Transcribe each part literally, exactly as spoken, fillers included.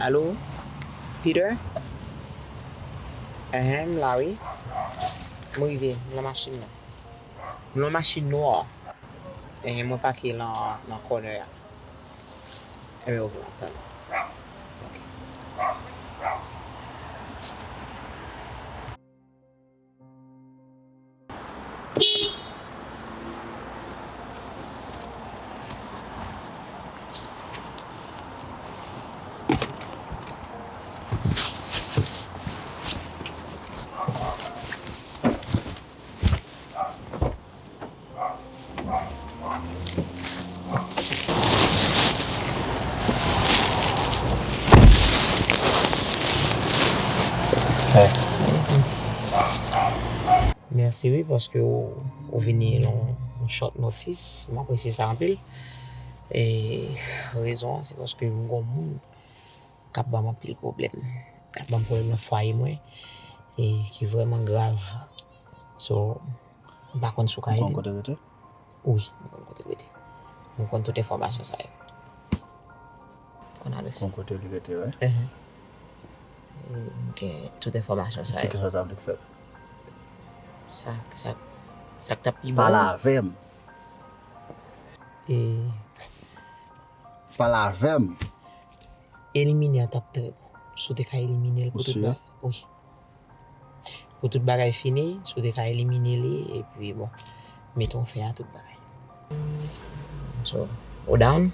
Alo, Peter? Enhen, m la wi. M rive, m nan machin nan. M nan machin nwa. Enhen, mwen pake nan, nan kònè a. Enben, oke, m ap tann ou. Oke. Mèsi wi, paske ou, ou vini nan yon short notice. M apresye sa anpil. E rezon an, se paske m gon moun k ap ban m anpil pwoblèm. K ap ban m pwoblèm nan fwaye mwen, e ki vrèman grav. So, m pa konn si w ka ede m. Ou konn kote l rete? Wi, m konn kote l rete. M konn tout enfòmasyon sa yo. M konn adrès. Ou konn kote li rete, wi? Enhen. E m gen tout enfòmasyon sa yo. Se kisa w ta vle k fèt? Sa, sa, sa k t ap pi bon. Pale avè m. E pale avè m. Elimine a t ap trè bon. Si w te ka elimine l pou tout bagay. Wi. Pou tout bagay fini, si w te ka elimine li, epi bon, mete yon fen a tout bagay. So, ou down?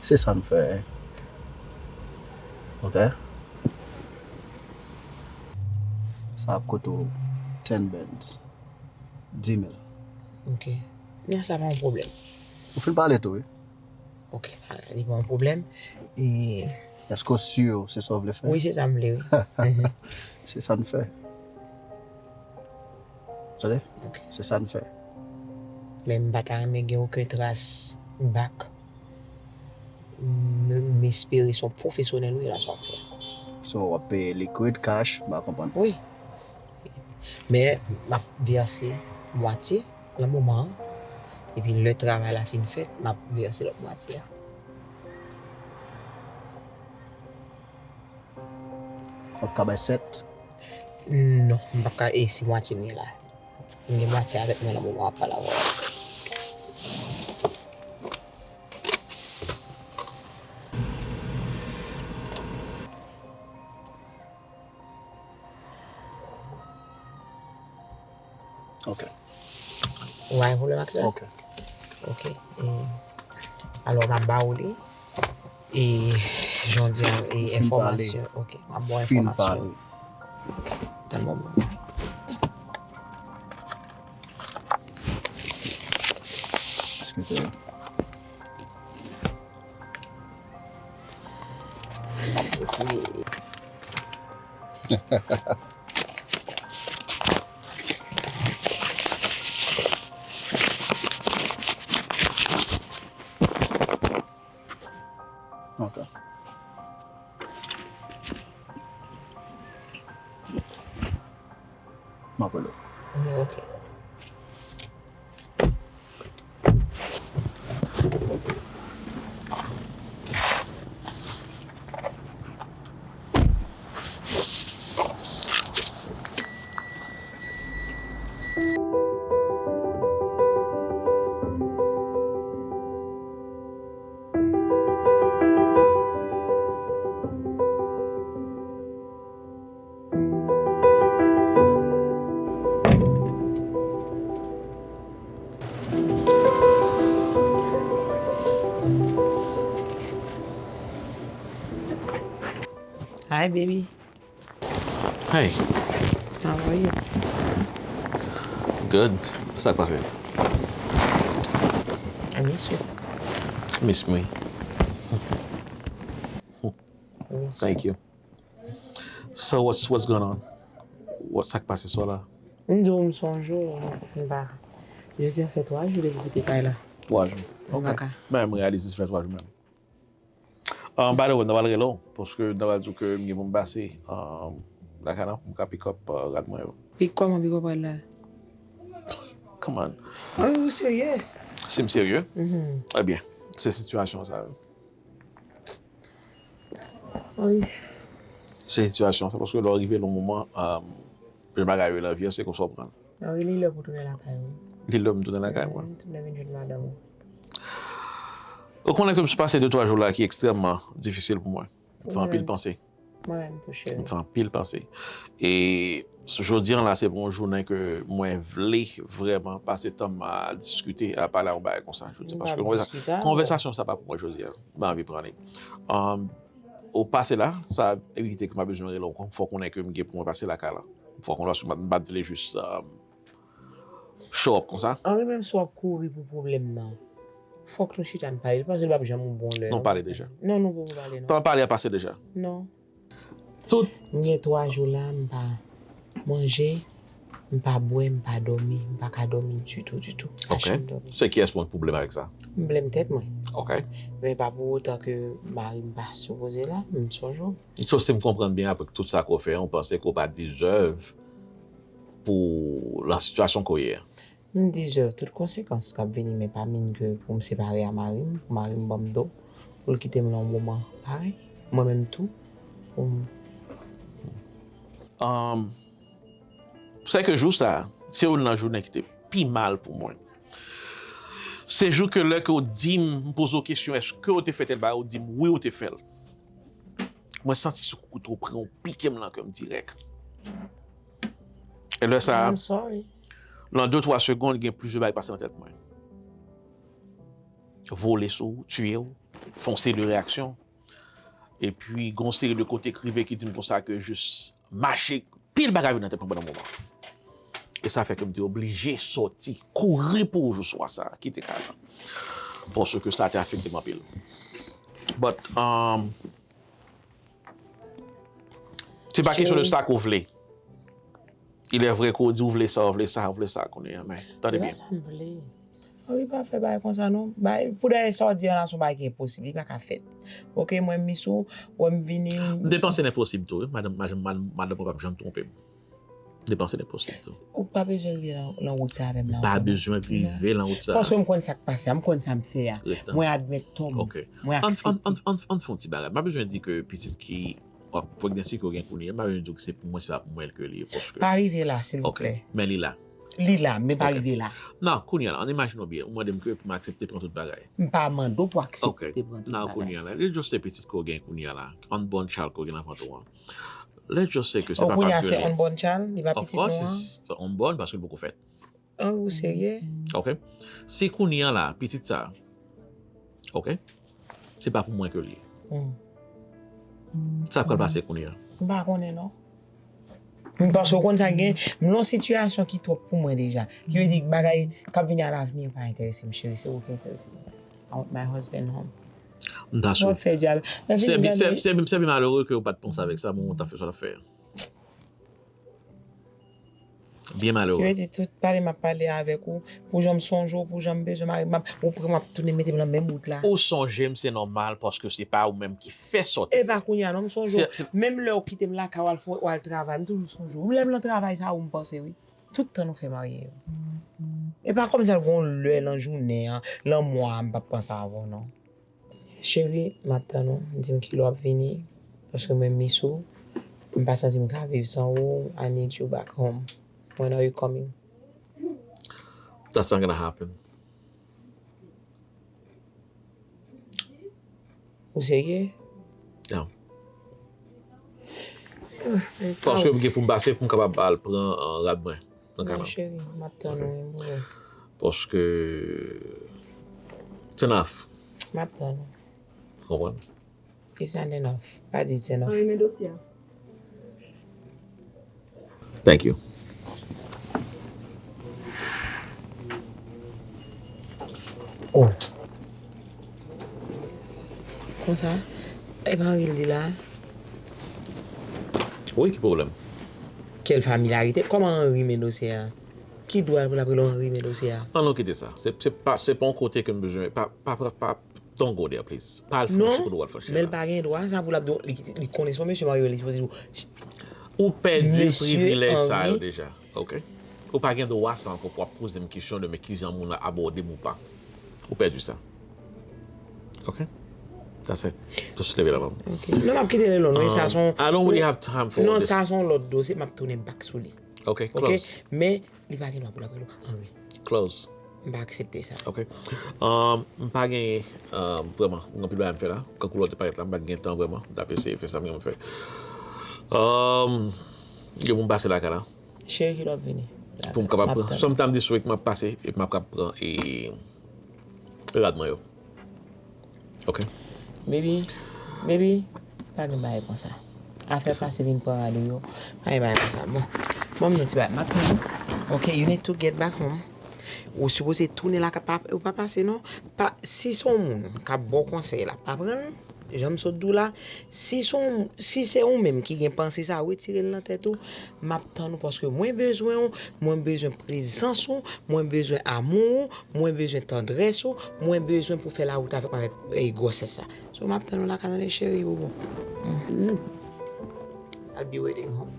Se sa n fè. Ok. Sa ap koute w ten bands. Di mil. Ok. Men sa pa yon pwoblèm. Ou fin pale tou, wi. Ok, ah, li pa yon pwoblèm. E èske w si se sa w vle fè? Wi, se sa m vle, wi. Mhm. Se sa n fè. Tande? Ok. Se sa n fè. Men m pa ta renmen gen okenn tras bak. M, m espere se yon pwofesyonèl ou ye la sa w ap fè. So, w ap peye likid, cash, m pa konprann. Wi. Men, m ap vèse mwatye nan moman an. Epi lè travay la fin fèt, m ap vèse lòt mwatye a. W ap ka bay sèt? Non, m p ap ka, e se mwatye m gen la. M gen mwatye avèk mwen nan moman m ap pale avè w la. Ok. Ou pa gen pwoblèm ak sa? Ok. Ok. E, alò, m ap ba ou li. E, jan w di a, e, enfòmasyon. Ok, m ap ba w enfòmasyon. Ok, tann bon moman. Eskize. Ok. M ap rele w. Ok. Hi, baby. Hey. How are you? Good. Sa k pase? I miss you. Miss me. Thank you. So what's, what's going on? What's, sa k pase, sa w la? M di w m sonje w, m pa. Jodi a fè twa jou depi w kite kay la. Twa jou. Ok. M pa ka. Men m reyalize sa fè twa jou menm. Um, by the way, m ta pral rele w, paske m ta pral di w ke m gen pou m pase, um, lakay la, m ka pick up, uh, rad mwen yo. Pick, kòman pick up rad la? Come on. Ah, ou serye? Si m serye? Mhm. Ebyen, se sitiyasyon sa yo. Wi. Se sitiyasyon sa, paske lè w rive nan moman, um, jan bagay yo ye nan vi a, se konsa w pran l. Wi, li lè pou tounen lakay ou. Li lè m tounen lakay mwen. Tounen vin jwenn madanm ou. Ou konnen ke m sou pase de twa jou la ki ekstrèmman difisil pou mwen. M fè anpil panse. Mwen menm tou, cheri. M fè anpil panse. E jodi an la, se pou yon jounen ke mwen vle vrèman pase tan m a diskite, a pale yon bagay konsa. Jodi, paske konvèsasyon sa pa pou mwen jodi an. M pa anvi pran li. Um, ou pase la, sa evite ke m a bezwen rele w ankò. Fò w konnen ke m gen pou mwen pase lakay la. Fò w konnen paske m pa t vle jis um, show up konsa. Anvi menm si w ap kouri pou pwoblèm nan. Fòk nou chita n pale, paske l p ap janm yon bon lè. Nou pale deja. Non, nou poko pale non. Tan pale a pase deja. Non. Tout. M gen twa jou la, m pa manje, m pa bwè, m pa dòmi, m pa ka dòmi ditou, ditou. M pa janm dòmi. Se kiyès pou mwen pwoblèm avèk sa? M blame tèt mwen. Ok. Men pa pou otan ke mari m pa sipoze la, m sonje w. So, si m konprann byen, apre tout sa ke w fè, ou panse ke w pa deserve pou nan sitiyasyon ke w ye a? M deserve tout konsekans k ap vini, men pa min ke pou m separe a mari m, pou mari m ban m do, pou l kite m nan yon moman parèy. Mwen menm tou, pou m Um, se ke jou sa, se youn nan jounen ki te pi mal pou mwen. Se jou ke lè ke w di m, m poze w kesyon, èske w te fè tèl bagay, ou di m wi, ou te fè l. Mwen santi sou kou kouto pran yon pike m nan kè m dirèk. E lè sa, I'm sorry. Nan de twa segonn, gen plizyè bagay pase nan tèt mwen. Vole sou w, tiye w, fè yon seri de reyaksyon. Epi, gen yon seri de kote k rive ki di m konsa ke jis mache, pil bagay vin nan tèt mwen pandan moman. E sa fè ke m te oblije sòti, kouri pou jou swa sa, kite kay la. Paske sa te afekte m anpil. But, um, se pa kesyon de sa ke w vle. Il est vrai ke w di w vle sa, w vle sa, w vle sa kounye a, men tande byen. Sa m vle. Wi, pa fè bagay konsa non. Bagay, pou dèyè sa w di an la, se yon bagay ki enposib, li pa ka fèt. Ok, mwen m misou, wè m vini. M te panse l enposib tou, wi. Madanm, madanm, madanm, madanm mwen p ap janm twonpe m. M te panse l enposib tou. Ou pa bezwen rive nan, nan wout sa avè m la ankò non. M pa bezwen rive nan wout sa. Paske m konn sa k pase a, m konn sa m fè a. Mwen admèt tò m. Ok. Mwen aksepte. Ann, ann, ann, ann, ann fè yon ti bagay. M pa bezwen di ke pitit ki Bon, pregnancy ke w gen kounye a, m pa vle di w ke se pou mwen, se pa pou mwen ke li ye, paske. Pa rive la, silvouplè. Ok, men li la. Li la, men pa rive la. Non, kounye a la, ann imajine w byen, ou mande m ke pou m aksepte pran tout bagay. M pa mande w pou aksepte pran tout bagay. Non, kounye a la, let's just say pitit ke w gen kounye a la, unborn child ke w gen nan vant ou an. Let's just say ke se pa pa ke li. Oh, kounye a se unborn child, li pa pitit nou an? Of course, it's unborn, paske li poko fèt. Oh, ou serye? Ok. Si kounye a la, pitit sa, ok, se pa pou mwen ke l ye. Sa pral pase kounye a? M pa konnen non. M paske w konn sa gen, m nan yon sitiyasyon ki twòp pou mwen deja. Ki vle di bagay k ap vini alavni pa enterese m, cheri, se ou ki enterese m. I want my husband home. M ta sou. Mwen fè dyab. Se byen malere ke w pa t panse avèk sa, men w ta fè sa w ap fè a. Byen malere. Ki vle di tout pale m ap pale avèk ou, pou jan m sonje w, pou jan m bezwen mari m, m ap, ou pran m ap tounen mete m nan menm wout la. Ou sonje m, se nòmal, paske se pa ou menm ki fè sa w te fè. E pa kounye a non, m sonje w. Menm lè w kite m lakay w al fè, w al travay, m toujou sonje w. Lè m nan travay, se a ou m panse wi. Tout tan nou fè marye yo. E pa kòmsi al gen yon lè nan jounen an, nan mwa a, m p ap panse avè w non. Cheri, m ap tann ou. Di m kilè w ap vini, paske mwen miss ou. M pa santi m ka viv san ou. I need you back home. When are you coming? That's not gonna happen. Ou serye? Yeah. Paske m gen pou m pase pou m kapab al pran rad mwen nan kanal. Non, cheri, m ap tann ou wi, m vle. Paske it's enough. M ap tann ou. Ou konprann? It's not enough. Pa di it's enough. Ann renmen dosye a. Thank you. Oh. Konsa? E pa anyen l di la? Wi, ki pwoblèm? Quelle familiarité? Kòman Henri men dosye a? Ki dwa l pou l ap rele w Henri men dosye a? Ann nou kite sa. Se, se pa, se pa yon kote ke m bezwen, pa, pa, pa, pa, don't go there, please. Pa al franchi kote w al franchi a la. Non, men l pa gen dwa sa pou l ap di w, li, li konnen se yon mesye marye, li sipoze di w, Mesye Henri. Ou pèdi privilèj sa yo deja, ok? Ou pa gen dwa sa ankò pou w ap poze m kesyon de men kijan moun nan abòde m ou pa. Ou pèdi sa. Ok? That's it. Just leave it alone. Ok. Non, m ap kite l alone, wi, sa se yon, I don't really have time for non, this. Sa se yon lòt dosye, m ap tounen back sou li. Ok, ok, close. Men, li pa gen dwa pou l ap rele w Henri. Close. M pa aksepte sa. Ok. Um, m pa gen, um, vrèman, m gen anpil bagay m fè la. Kankou lè w te parèt la, m pa t gen tan vrèman. M t ap eseye fè sa m gen pou m fè. Um, gen pou m pase lakay la. Cheri, kilè w ap vini? Pou m kapab pran. Sometime this week, m ap pase, epi m ap kapab pran, e, rad mwen yo. Ok. Baby, baby, pa gen bagay konsa. Afè pase vin pran rad ou yo, pa gen bagay konsa. Bon, ban m yon ti bagay. M ap tann ou. Ok, you need to get back home. Ou sipoze tounen la, pa, ou pa pase non. Pa, si se yon moun k ap ba w konsèy la, pa pran l. Jan m sot di w la, si se yon, si se ou menm ki gen panse sa, retire l nan tèt ou. M ap tann ou paske mwen bezwen w, mwen bezwen prezans ou, mwen bezwen amou ou, mwen bezwen tandrès ou, mwen bezwen pou fè lawout avèk mwen avèk, eh, gwosès sa. So, m ap tann ou lakay tande cheri, bobo. Mhm. I'll be waiting home.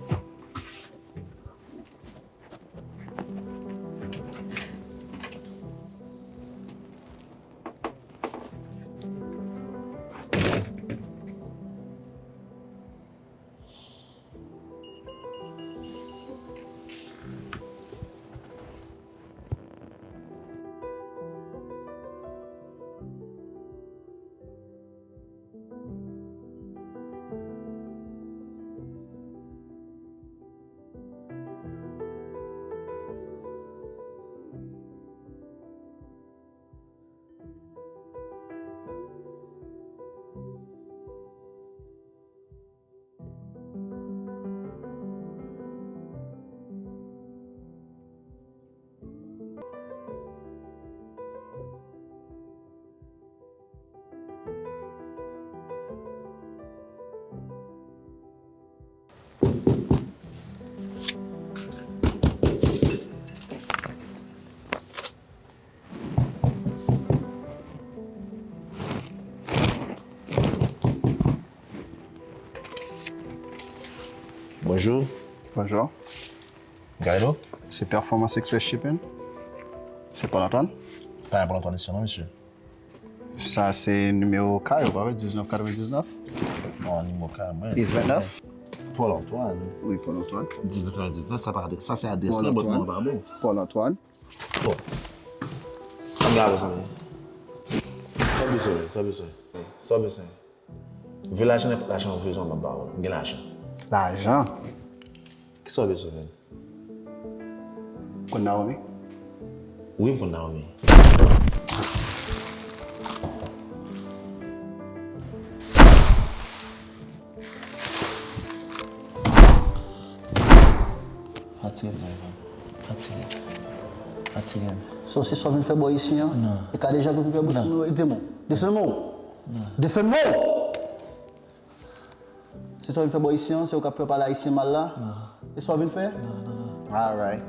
Bonjou. Bonjou. Guido? Se Performance Express Shipping. Se Paul Antoine? Pa gen Paul Antoine ici non, mesye. Sa se nimewo kay ou, pa vre? Diznèf katrevendiznèf? Non, nimewo kay mwen. Dis ventnèf? Paul Antoine. Wi, Paul Antoine. Diznèf katrevendiznèf, sa pa adrès, sa se adrès lan, but non, pa bon. Paul Antoine. Bon. Sanble avè w, zanmi. Sa w bezwen, sa w bezwen. Sa w bezwen. Vye lajan, nenpòt lajan w bezwen, m ap ba ou l. M gen lajan. Lajan? Kisa w bezwen, menn? Konn Naomi? Wi, m konn Naomi. Pa tire m, zanmi pa m. Pa tire m. Pa tire m. So, se sa w vin fè bò isi an? Non. E ka deja ke w vin fè bò isi an? Di m. Desann mo. Non. Desann mo! Se sa w vin fè bò isi an? Se ou k ap fè pale ayisyen mal la? Non. E sa w vin fè? Non, non, non. Alright.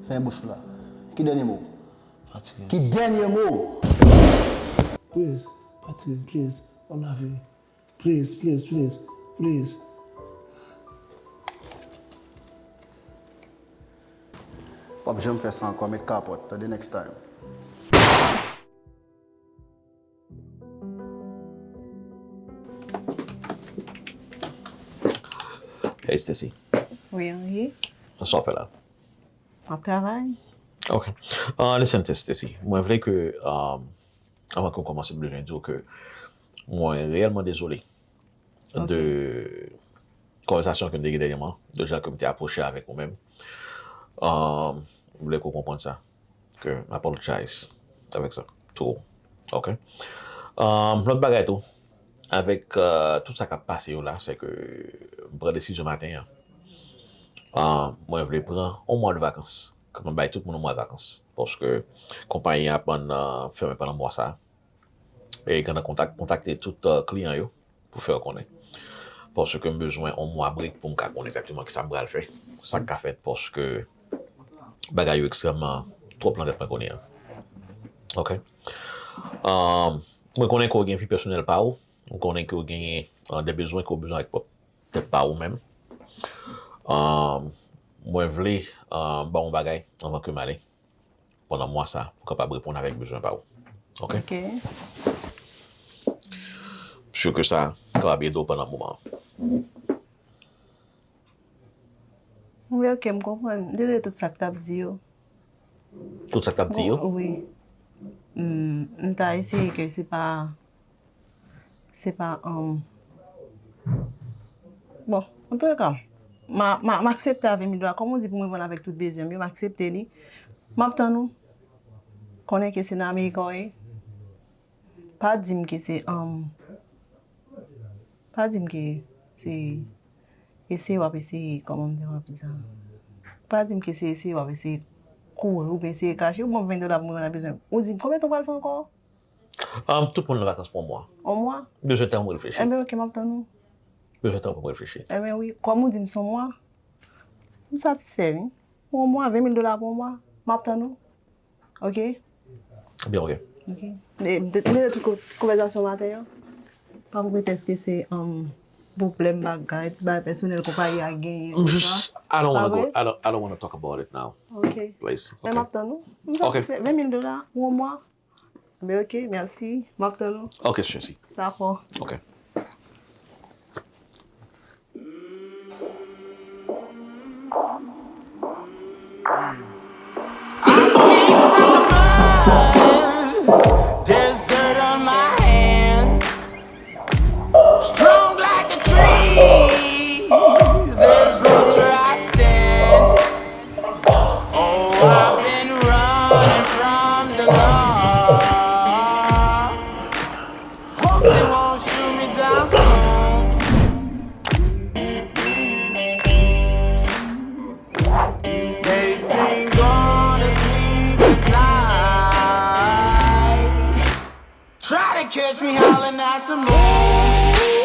Fèmen bouch ou la. Ki dènye mo? Pa tire m. Ki dènye mo? Please, pa tire m, please. I love you. Please, please, please, please. W ap janm fè sa ankò, met kapòt. Tande next time. Hey, Stacy. Wi, Henri. Sa w fè la? M ap travay. Ok. Ah, listen, Stacy. Mwen vle ke, um, anvan ke w kòmanse, m bezwen di w ke mwen reyèlman dezole de konvèsasyon ke m te gen dènyèman, de jan ke m te apwoche avèk ou menm. Um, m vle ke w konprann sa, ke m apologize avèk sa tou. Ok? Um, lòt bagay tou, avèk, euh, tout sa k ap pase yo la, se ke m pran desizyon maten an. Ah, mwen vle pran yon mwa de vakans. Ke mwen bay tout moun yon mwa de vakans. Paske konpayi an ap, euh, fèmen pandan mwa sa. E gentan kontak, kontakte tout, euh, kliyan yo pou fè yo konnen. Paske m bezwen yon mwa break pou m ka konnen egzakteman kisa m pral fè. Sa k ka fèt paske bagay yo ekstrèmman twòp nan tèt mwen kounye a. Ok? Um, mwen konnen ke w gen vi pèsonèl pa w. Mwen konnen ke w genyen, euh, de bezwen ke w bezwen avèk pwòp tèt pa ou menm. Um, mwen vle, um, ba w yon bagay anvan ke m ale. Pandan mwa sa, pou kapab reponn avèk bezwen pa ou. Ok? Ok. Pur ke sa kapab ede w pandan moman an. Wi, ok, m konprann. M te tande tout sa k t ap di yo. Tout sa k t ap di yo? Wi. M, m ta eseye ke se pa, se pa, um, bon, antouka, m a, m a, m aksepte a ven mil dola. Kòm ou di pou mwen vann avèk tout bezwen m yo, m aksepte li. M ap tann ou. Konnen ke se nan Amerik ou ye. Pa di m ke se, um, pa di m ke se eseye w ap eseye, kòman m te w ap di sa? Pa di m ke se eseye w ap eseye kouri oubyen eseye kache. Ou ban m ven dola pou mwen nan bezwen. Ou di m, konbyen tan w pral fè ankò? Um, tout moun nan vakans pou yon mwa. Yon mwa? Bezwen tan pou m reflechi. Enben, ok, m ap tann ou. Bezwen tan pou m reflechi. Enben, wi. Kòm ou di m se yon mwa, m satisfè, wi. Yon mwa, ven mil dola pou yon mwa. M ap tann ou. Ok? Byen, ok. Ok. Mete tout konvèsasyon maten an. Pa pou pretèks ke se, um, pwoblèm bagay, ti bagay pèsonèl konpayi a genyen. Just, I don't wanna go, I don't, I don't wanna talk about it now. Ok. Please. Men m ap tann ou. M satisfè. Ven mil dola, yon mwa. Men ok, mèsi. M ap tann ou. Ok, Tracy. Dakò. Ok. There's dirt on my hands. Strong like a tree. There's roots where I stand. Oh, I've been running from the law. Hope they won't shoot me down soon. They sing on a sleepless night. Try to catch me howling at the moon.